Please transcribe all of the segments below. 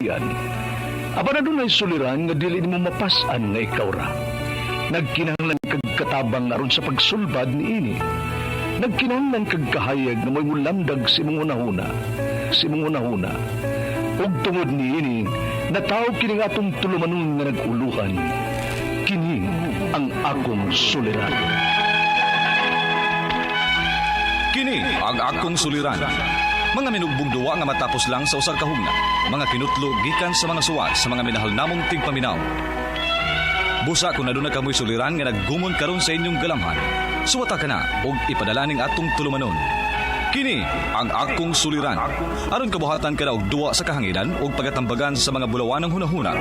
Yan. Apan adunay suliran nga dili nimo mapas-an nga ikaw ra. Nagkinahanglan kag katabang aron sa pagsulbad niini. Nagkinahanglan kag kahayag nga mo'y mulamdag sa imong hunahuna, sa imong hunahuna. Ug tungod niini, nataw kini nga atong tulumanon nga nag-uluhan. Kini ang akong suliran. Kini ang akong suliran. Mga minugbong duwa nga matapos lang sa usag kahugna. Mga kinutlo gikan sa mga suwat sa mga minahal namong tigpaminaw. Busa kung aduna kamoy suliran nga naggumon karon sa inyong galamhan. Suwata ka na og ipadala ning atong tulumanon. Kini ang akong suliran. Aron kabuhatan ka na og duwa sa kahanginan ug pagatambagan sa mga bulawanang hunahuna.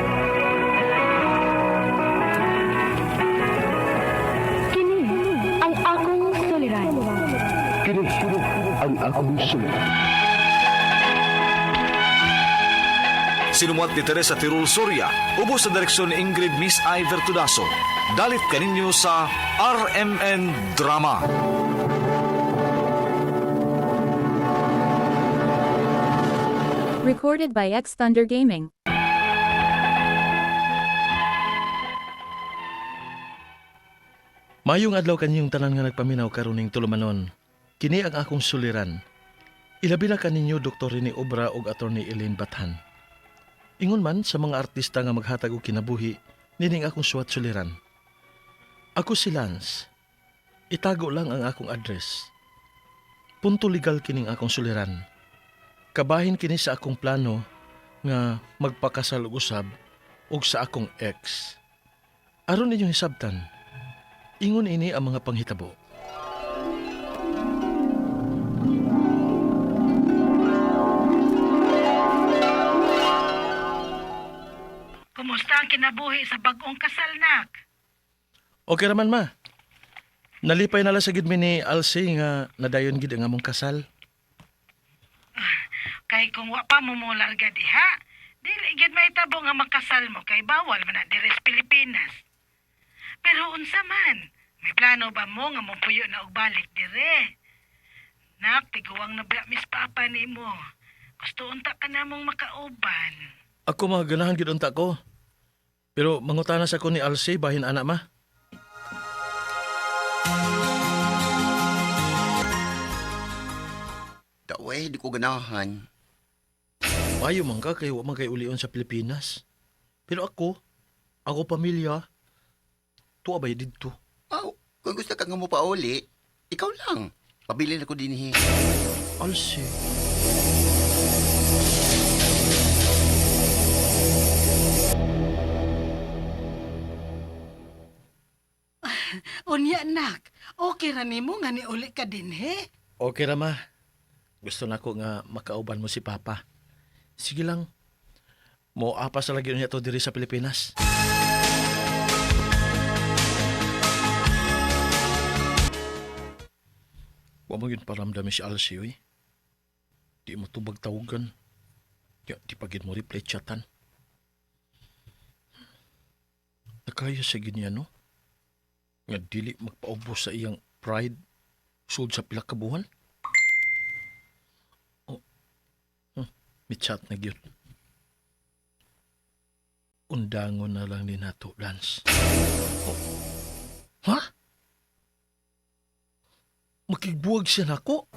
Kini ang akong suliran. Kini ang akong suliran. Sinumuat ni Teresa Tirul Soria, ubos sa direksyon ni Ingrid Miss I. Vertudaso. Dalit kaninyo sa RMN Drama. Recorded by X Thunder Gaming. Mayong adlaw kanyong tanan nga nagpaminaw karon ning tulumanon. Kini ang akong suliran. Ilabi na kaninyo Dr. Rene Obra ug Attorney Elaine Bathan. Ingon man sa mga artista nga maghatag og kinabuhi, nining akong suwat suliran. Ako si Lance. Itago lang ang akong address. Punto legal kining akong suliran. Kabahin kini sa akong plano nga magpakasal og usab ug sa akong ex. Aron ninyong hisabtan, ingon ini ang mga panghitabo. Kumusta ang kinabuhi sa bagong kasal, nak? Okay raman ma. Nalipay na lang sa gid mi ni Alcy nga nadayon gid ang among kasal. Kay kung wa pa mo molarga diha, dili gid mahitabo nga makasal mo kay bawal man na diri sa Pilipinas. Pero unsa man, may plano ba mo nga mopuyo na og balik dire? Nak, tiguang na ba mis papa nimo? Gusto unta ka namong makauban. Ako ma ganahan gid unta ko. Pero mangutana sa ko ni Alcy bahin ana ma. Dawe, di ko ganahan. Maayo man ka kay wa man kay ulion sa Pilipinas. Pero ako, ako pamilya, tuwa ba didto? Aw, kung gusto ka nga mo pauli, ikaw lang. Pabilin ako dinhi. Alcy. Unya, nak, okay ra nimo nga niuli ka dinhi? Okay ra ma. Gusto nako nga makauban mo si Papa. Sige lang. Mo apa sa lagi niya to diri sa Pilipinas. Wa mo yun paramdam si Alcy, oy. Di mo tubag tawagan. Di, di pa gid mo reply chatan. Nakaya sa niya, no? Nga dili magpaubos sa iyang pride sud sa pila ka buwan. Oh. May chat na gyud. Undangon na lang ni nato, Lance. Oh. Ha? Makigbuwag siya nako?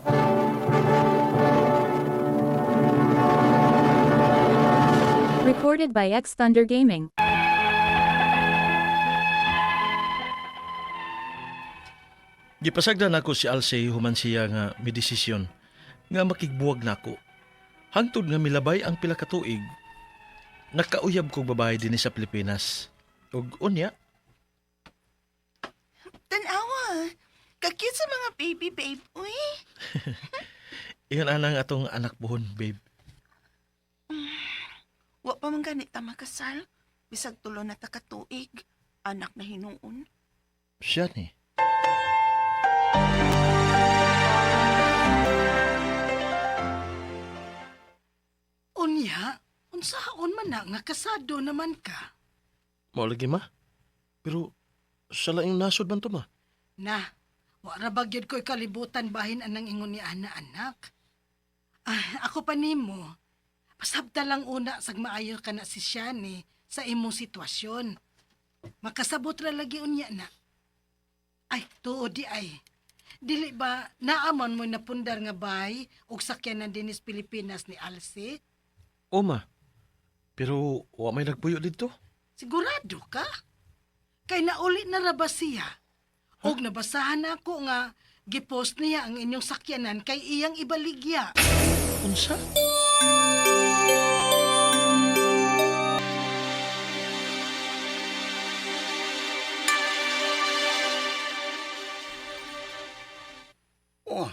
Recorded by X Thunder Gaming. Gipasagdan nako si Alsey human siya nga may desisyon nga makigbuwag nako. Hangtod nga milabay ang pila ka tuig, nakauyab kog babae dinhi sa Pilipinas. Ug unya, Tanawa. Kakit sa mga baby babe, uy. iyon anang atong anak buhon, babe. Wa pa man ganit ta makasal. Bisag tulo na ta katuig. Anak na hinuon. Siya ni. Unya, unsaon man na nga kasado naman ka? Mao lagi ma. Pero sa laing nasod man to ma. Na, wa ra ba gyud ko'y kalibutan bahin anang ingon ni ana anak. Ah, ako pa nimo. Pasabta lang una sag maayo ka na si Shani sa imong sitwasyon. Makasabot ra lagi unya na. Ay, tuod di ay. Dili ba naamon mo napundar nga bay og sakyanan dinis Pilipinas ni Alce? Oma, pero wa may nagpuyo dito. Sigurado ka? Kay nauli na ra ba siya? Og nabasahan na ako nga gipost niya ang inyong sakyanan kay iyang ibaligya. Unsa? Oh,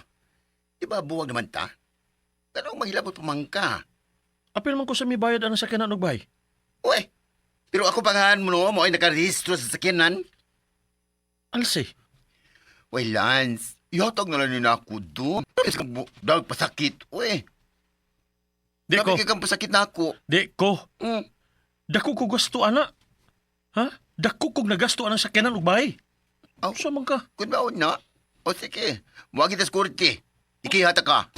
di ba buwag naman ta? Kanang maghilabot pamangka. Apil man ko sa mibayad ang sakyanan og bahay. Uy, pero ako pangahan mo no, mo ay nakarehistro sa sakyanan. Alsi, Uy, Lance, ihatag na lang nila ako doon. Dag pasakit, uy. di ko, Grabe kay kang pasakit na ako. di ko. Dako ko gusto ana. Ha? Dako kog nagasto anang sakyanan og bahay. Aw. Unsa man ka? Kun ba na? O sige, muha kita sa korte. Ikihata ka.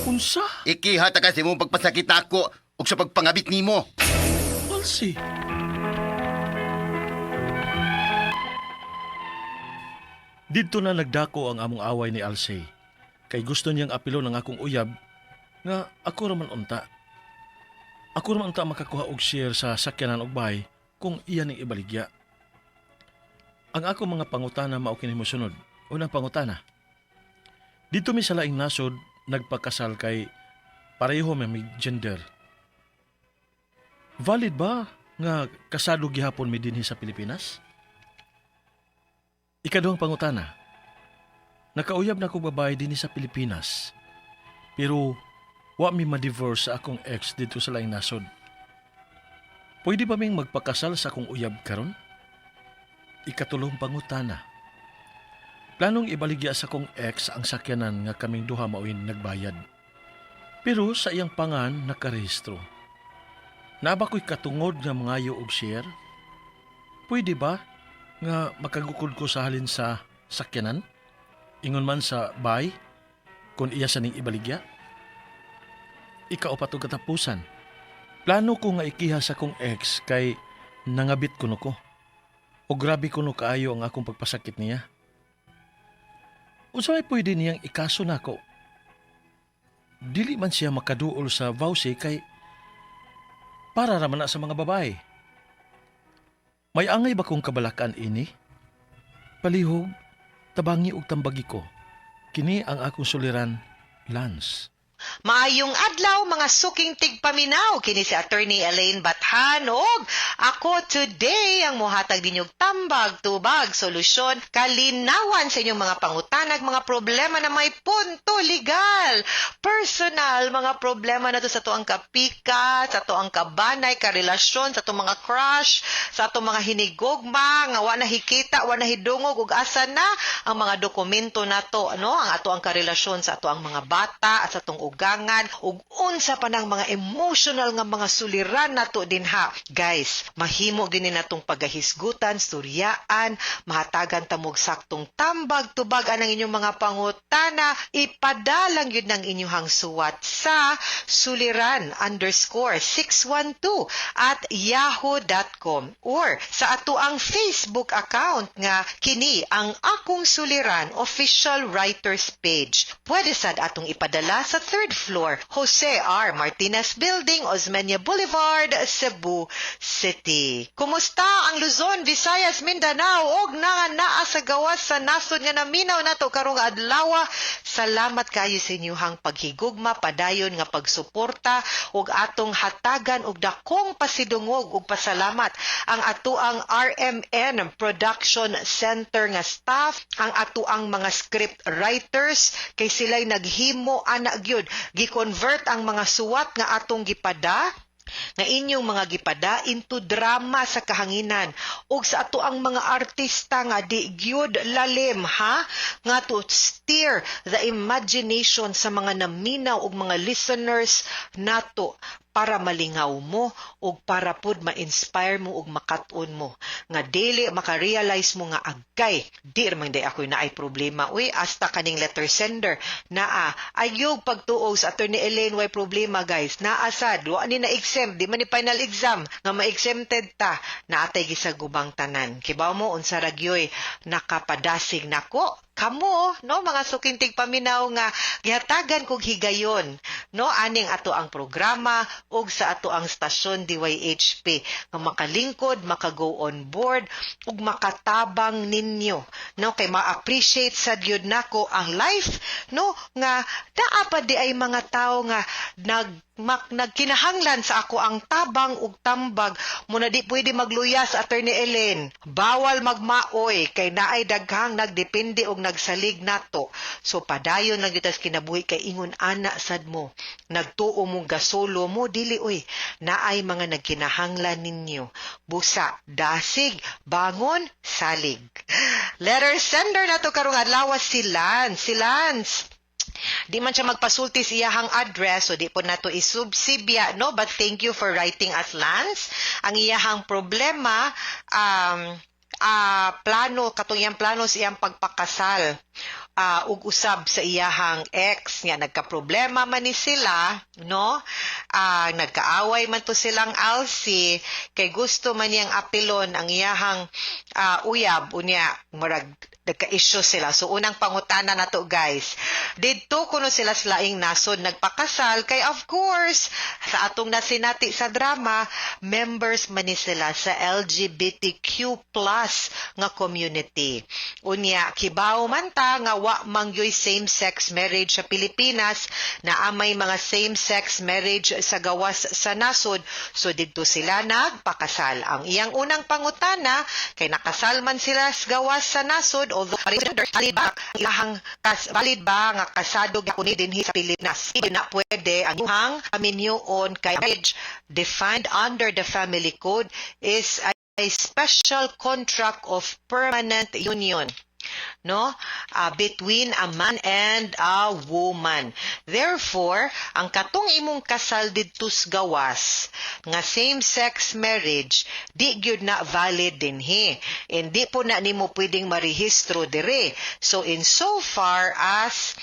Unsa? Ikihata ka sa imong pagpasakit na ako o sa pagpangabit nimo. Alsi. Didto na nagdako ang among away ni Alsey. Kay gusto niyang apilo ng akong uyab nga ako raman unta. Ako raman unta makakuha og share sa sakyanan og bahay kung iya ning ibaligya. Ang ako mga pangutana mao kini mosunod. Unang pangutana. Dito mi sa laing nasod nagpakasal kay pareho man mig gender. Valid ba nga kasado gihapon mi dinhi sa Pilipinas? Ikaduhang pangutana. Nakauyab na kog babae dinhi sa Pilipinas. Pero wa mi ma-divorce sa akong ex dito sa laing nasod. Pwede ba ming magpakasal sa akong uyab karon? Ikatulong pangutana. Planong ibaligya sa akong ex ang sakyanan nga kaming duha mao'y nagbayad. Pero sa iyang pangan nakarehistro. Naa ba ko'y katungod nga mangayo og share? Pwede ba nga makagukod ko sa halin sa sakyanan? Ingon man sa bay, kung iya sa ning ibaligya? Ikaupat og katapusan. Plano ko nga ikiha sa kong ex kay nangabit kuno ko. O grabe kuno kaayo ang akong pagpasakit niya. Unsa may pwede niyang ikaso nako? Dili man siya makaduol sa vowsy kay para raman na sa mga babae. May angay ba kong kabalakan ini? Palihog, tabangi og tambagi ko. Kini ang akong suliran, Lance. Maayong adlaw mga suking tigpaminaw kini si Attorney Elaine Bathan og ako today ang mohatag ninyong tambag, tubag, solusyon, kalinawan sa inyong mga pangutanag, mga problema na may punto legal, personal, mga problema na to sa tuang kapika, sa tuang kabanay, karelasyon, sa tuang mga crush, sa atong mga hinigugma nga wa nahikita, wa nahidungog ug asa na ang mga dokumento nato, ano, ang ato ang karelasyon sa ato ang mga bata, sa atong ugangan ug unsa pa nang mga emotional nga mga suliran nato dinha. Guys, mahimo gini natong pagahisgutan, suryaan, mahatagan ta mo og saktong tambag tubag anang inyong mga pangutana, ipadalang yun ng inyong suwat sa suliran_612@yahoo.com or sa ato ang Facebook account nga kini ang Akong Suliran Official Writers Page. Pwede sad atong ipadala sa third floor, Jose R. Martinez Building, Osmeña Boulevard, Cebu City. Kumusta ang Luzon, Visayas, Mindanao og nga naa sa gawas sa nasod nga naminaw nato karong adlaw? Salamat kayo sa inyuhang paghigugma, padayon nga pagsuporta ug atong hatagan og dakong pasidungog ug pasalamat ang atoang RMN Production Center nga staff, ang atoang mga script writers kay sila'y naghimo ana gyud, gi-convert ang mga suwat nga atong gipada nga inyong mga gipada into drama sa kahanginan ug sa ato ang mga artista nga di gyud lalim ha nga to steer the imagination sa mga naminaw ug mga listeners nato. Para malingaw mo ug para pud ma-inspire mo ug makat-on mo nga dili maka-realize mo nga, "Agay, di man diay ako'y naay problema uy." Hasta kaning letter sender naa ayog pagtuo sa Attorney Elaine, way problema, guys. Naa sad, wa ni na exempt, di man ni final exam nga ma-exempted ta. Naatay gisagubang tanan. Kibaw mo unsa ra gyoy nakapadasig nako? Kamo, no, mga suking tigpaminaw nga gihatagan kog higayon, no, aning ato ang programa ug sa ato ang stasyon DYHP nga makalingkod, maka-go on board ug makatabang ninyo, no, kay ma-appreciate sad gyud nako ang life, no, nga naa pa di ay mga tawo nga nagkinahanglan sa ako ang tabang ug tambag mo na di pwede magluyas, Attorney Ellen. Bawal magmaoy kay naay daghang nagdepende og nagsalig nato. So padayon lang gyud tas kinabuhi kay ingon ana sad mo. Nagtuo mo gasolo mo, dili oy. Naay mga nagkinahanglan ninyo. Busa, dasig, bangon, salig. Letter sender nato karong adlaw si Lance. Si Lance, di man siya magpasulti sa iyahang address, so di po nato isubsibya, no? But thank you for writing us, Lance. Ang iyahang problema, plano, katong iyang plano sa iyang pagpakasal ug usab sa iyahang ex nga nagka-problema man ni sila, no? Nagkaaway man to silang Alsi kay gusto man niyang apilon ang iyahang uyab, unya murag nagka-issue sila. So unang pangutana nato, guys, didto kuno sila sa laing nasod nagpakasal kay of course sa atong nasinati sa drama, members man ni sila sa LGBTQ+ nga community. Unya kibaw man ta nga wa man gyoy same-sex marriage sa Pilipinas, na may mga same-sex marriage sa gawas sa nasod. So didto sila nagpakasal. Ang iyang unang pangutana, kay nakasal man sila sa gawas sa nasod, although valid ba ang kas, valid ba nga kasado gyapon ni dinhi sa Pilipinas? Di na pwede ang iyang aminyoon kay marriage defined under the Family Code is a special contract of permanent union, no, between a man and a woman. Therefore, ang katong imong kasal didto sa gawas nga same-sex marriage, di gyud na valid dinhi. Hindi po na nimo pwedeng marehistro dire. So in so far as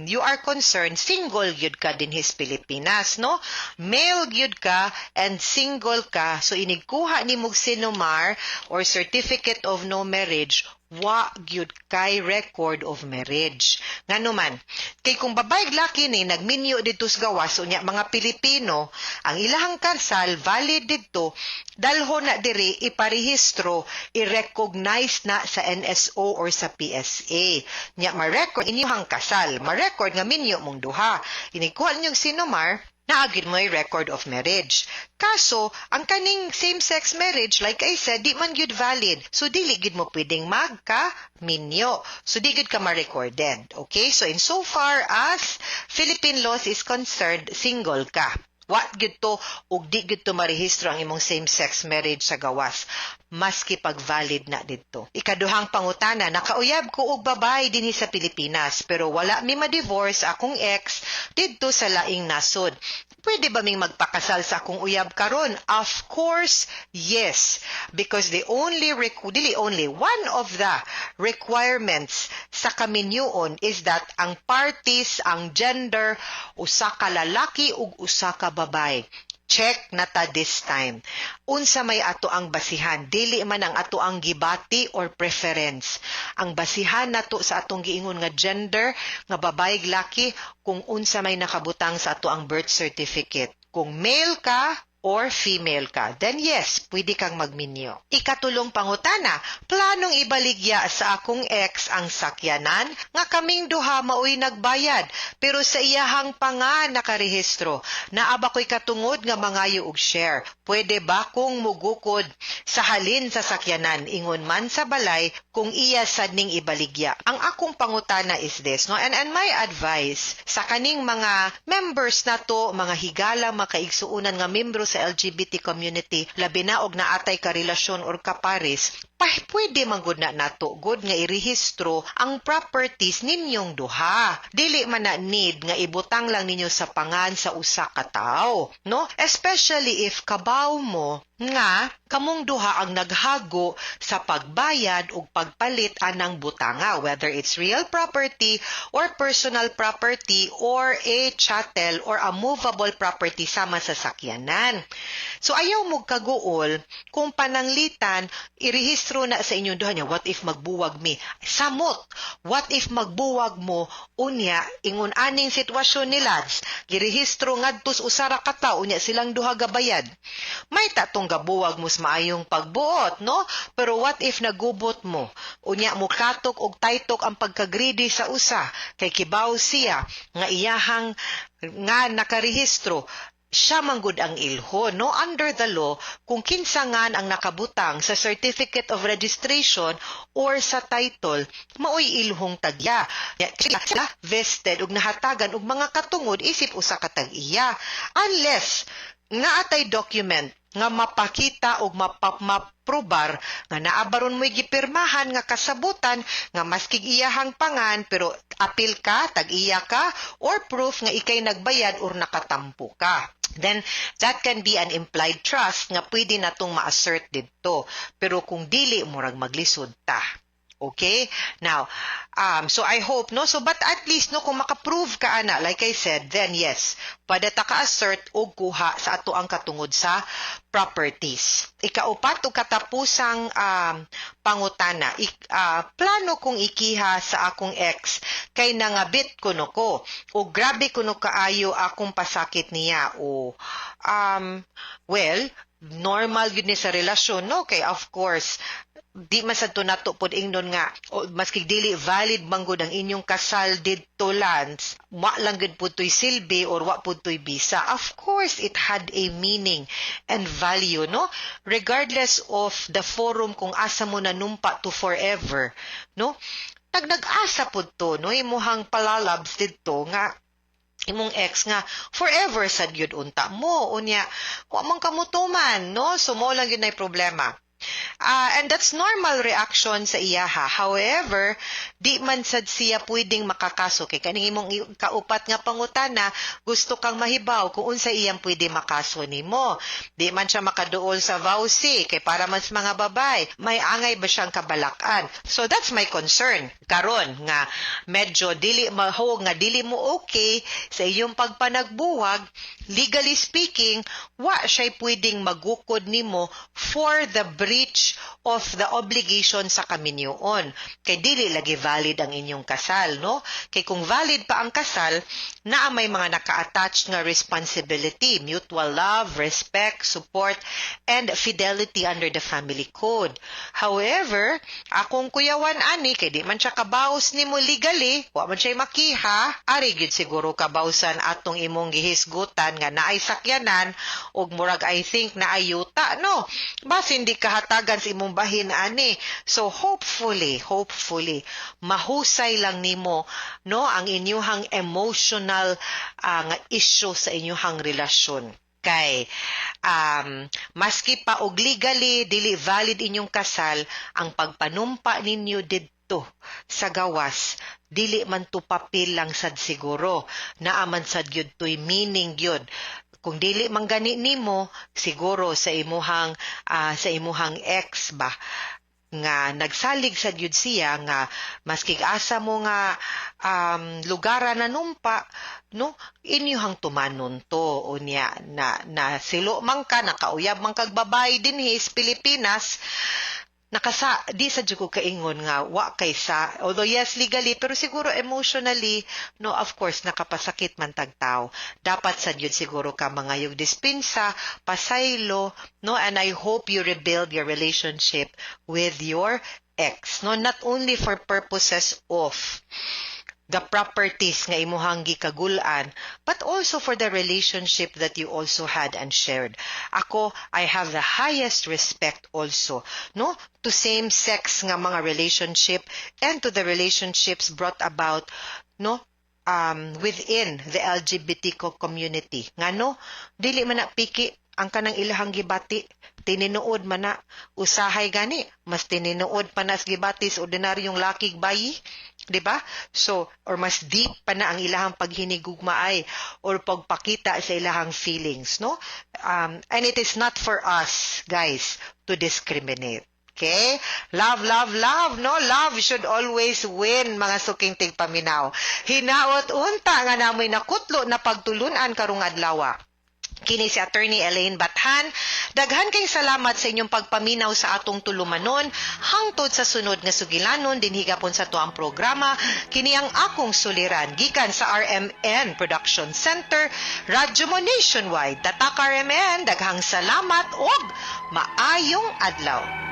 you are concerned, single gyud ka dinhi sa Pilipinas, no? Male gyud ka and single ka. So inigkuha nimo CENOMAR or Certificate of No Marriage, wa gyud kay record of marriage. Ngano man, kay kung babae laki ni nagminyo didto sa gawas, unya mga Pilipino, ang ilahang kasal valid didto, dalho na diri, iparehistro, i-recognize na sa NSO or sa PSA. Nya ma-record inyong kasal, ma-record nga minyo mong duha. Inigkuha ninyong CENOMAR, naa gyud mo'y record of marriage. Kaso, ang kaning same-sex marriage, like I said, di man gyud valid. So, dili gyud mo pwedeng magka-minyo. So, di gyud ka ma-recorded. Okay? So, in so far as Philippine laws is concerned, single ka. Wa gyud to ug di gyud to marehistro ang imong same-sex marriage sa gawas maski pag valid na didto. Ikaduhang pangutana, nakauyab ko og babay dinhi sa Pilipinas pero wala mi ma-divorce akong ex didto sa laing nasod. Pwede ba ming magpakasal sa akong uyab karon? Of course, yes. Because the only dili only, one of the requirements sa kaminyuon is that ang parties, ang gender, usa ka lalaki ug usa ka babae. Check na ta this time. Unsa may ato ang basihan? Dili man ang ato ang gibati or preference. Ang basihan nato sa atong giingon nga gender nga babae laki, kung unsa may nakabutang sa ato ang birth certificate. Kung male ka or female ka, then yes, pwede kang magminyo. Ikatulong pangutana, planong ibaligya sa akong ex ang sakyanan nga kaming duha maoy nagbayad, pero sa iyahang panga nakarehistro. Naa ba ko'y katungod nga mangayo og share? Pwede ba kong mugukod sa halin sa sakyanan, ingon man sa balay, kung iya sad ning ibaligya? Ang akong pangutana is this, no? And my advice sa kaning mga members nato, mga higala, makaigsuunan nga membro sa LGBT community, labi na og naatay karelasyon or kapares, Pa, pwede man gud na nato gud nga irehistro ang properties ninyong duha. Dili man na need nga ibutang lang ninyo sa pangan sa usa ka tawo, no? Especially if kabaw mo nga kamong duha ang naghago sa pagbayad ug pagpalit anang butanga, whether it's real property or personal property or a chattel or a movable property sama sa sakyanan. So ayaw mo kaguol kung pananglitan irehistro na sa inyong duha niya. What if magbuwag mi? Samot. What if magbuwag mo, unya ingon aning sitwasyon ni Lance, girehistro ngadto sa usa ra ka tawo, unya silang duha gabayad. May tatong gabuwag mo sa maayong pagbuot, no? Pero what if nagubot mo? Unya mo katok og taytok ang pagka-greedy sa usa kay kibaw siya nga iyahang nga nakarehistro siya manggod ang ilho, no? Under the law, kung kinsa ngan ang nakabutang sa certificate of registration or sa title, maoy ilhong tagya. Ya, sila vested ug nahatagan og mga katungod isip usa ka tag-iya unless naatay document nga mapakita og maprobar nga naa baron mo'y gipirmahan nga kasabutan nga maskig iyahang pangan pero apil ka, tag-iya ka, or proof nga ikay nagbayad or nakatampo ka. Then that can be an implied trust nga pwede natong ma-assert didto. Pero kung dili, murag maglisod ta. Okay? Now, so I hope, no? So, but at least, no, kung makaprove ka, ana, like I said, then yes, pwede ta ka-assert og kuha sa ato ang katungod sa properties. Ikaupat ug katapusang pangutana, plano kong ikiha sa akong ex kay nangabit kuno ko o grabe kuno kaayo akong pasakit niya o well, normal gyud ni sa relasyon, no? Kay of course di man sad to nato pod ingnon nga o, maski dili valid man gud ang inyong kasal didto, Lance, wa lang gud pud to'y silbi or wa pud to'y bisa. Of course it had a meaning and value, no, regardless of the forum kung asa mo nanumpa to forever, no? Nag-asa pud to, no, imuhang palalabs didto nga imong ex nga forever sad gyud unta mo. Unya wa man kamutuman, no? So mo lang gyud nay problema. And that's normal reaction sa iyaha. However, di man sad siya pwedeng makakaso kay kaning imong kaupat nga pangutana, gusto kang mahibaw kung unsa iyang pwede makaso nimo. Di man siya makaduol sa VAWC kay para man sa mga babay. May angay ba siyang kabalakan? So that's my concern karon nga medyo dili mahog nga dili mo okay sa iyong pagpanagbuwag. Legally speaking, wa siya'y pwedeng magukod nimo for the breach of the obligation sa kaminyoon. Kay dili lagi valid ang inyong kasal, no? Kay kung valid pa ang kasal, naa may mga naka-attach nga responsibility, mutual love, respect, support, and fidelity under the family code. However, akong kuyawan ani, kay di man siya kabaws nimo legally, wa man siya makiha, ari gyud siguro kabawsan atong imong gihisgutan nga naay sakyanan ug murag I think naay yuta, no? Basin di kahatagan sa imong bahin ani. So hopefully, hopefully mahusay lang nimo, no, ang inyuhang emotional nga issue sa inyuhang relasyon kay maski pa og legally dili valid inyong kasal, ang pagpanumpa ninyo didto sa gawas, dili man to papel lang sad siguro, naa man sad gyud to'y meaning gyud. Kung dili man gani nimo, siguro sa imuhang ex ba nga nagsalig sa gyud siya nga maski asa mo nga lugara na numpa, no, inyuhang tumanon to. Unya na na silo man ka, nakauyab man kag babae dinhi sa Pilipinas, nakasa di sa jud ko kaingon nga wa kay sa, although yes, legally, pero siguro emotionally, no, of course nakapasakit man tag tawo. Dapat sad yun siguro ka mangayog dispensa, pasaylo, no? And I hope you rebuild your relationship with your ex, no, not only for purposes of the properties nga imuhang gikagul-an, but also for the relationship that you also had and shared. Ako, I have the highest respect also, no, to same-sex nga mga relationship and to the relationships brought about, no, within the LGBT community. Ngano, dili man na piki ang kanang ilahang gibati. Tininuod man na, usahay gani, mas tininuod pa na sa gibati sa ordinaryong lakig bayi, 'di ba? So, or mas deep pa na ang ilahang paghinigugmaay or pagpakita sa ilahang feelings, no? And it is not for us, guys, to discriminate. Okay? Love, love, love, no? Love should always win, mga suking tigpaminaw. Hinaot unta nga namoy nakutlo na pagtulunan karong adlaw. Kini si Attorney Elaine Bathan. Daghan kay salamat sa inyong pagpaminaw sa atong tulumanon hangtod sa sunod nga sugilanon dinhi gapon sa tuang programa. Kini ang akong suliran gikan sa RMN Production Center, Radyo Mo Nationwide. Tatak RMN, daghang salamat og maayong adlaw.